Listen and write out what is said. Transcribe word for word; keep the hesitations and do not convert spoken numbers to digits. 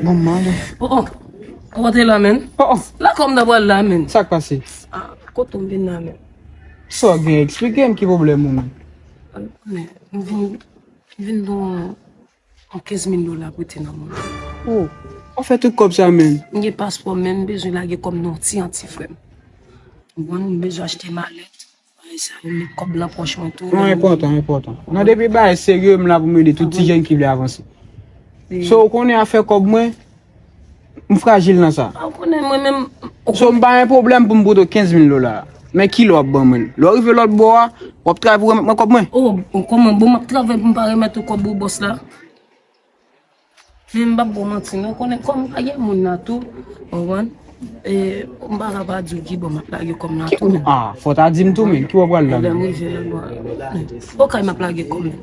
Bon, m ale. Oh, oh. Ou te la, menn? Oh, oh. La kòm nan pral la, menn. Sa k pase? Ah, kote m vin la, menn? Sa w gen? Eksplike m ki pwoblèm ou, menn. Men, m vin, m vin don yon kenz mil dola prete nan men w. Oh, w fè tout kòb sa, menn. M gen paspò, men m bezwen lage kòb nan yon ti anti, frè m. Ou konprann? M bezwen achte malèt. Bagay sa yo, met kòb nan pòch mwen tou. Non, enpòtan, enpòtan. Nan depi bagay serye, m la pou m ede tout ti jèn ki vle avanse. So, ou konnen afè kòb mwen, m frajil nan sa. Ah, ou konnen mwen menm. So, m pa gen pwoblèm pou m pote w kenz mil dola. Men kilè w ap ban mwen l? Lè w rive lòt bò a, w ap travay pou w remèt mwen kòb mwen. Oh, kòman? Bon, m ap travay pou m pa remèt ou kòb ou, bòs la. Men m p ap ba w manti non, konnen kòm m pa gen moun nan tou, ou konprann? E, m pa ka pa di w ki bò m ap lage kòm nan tou, men. Ah, fò w ta di m tou, men, ki bò w pral la, men? Lè m rive la, bon. Okay, m ap lage kòm nan.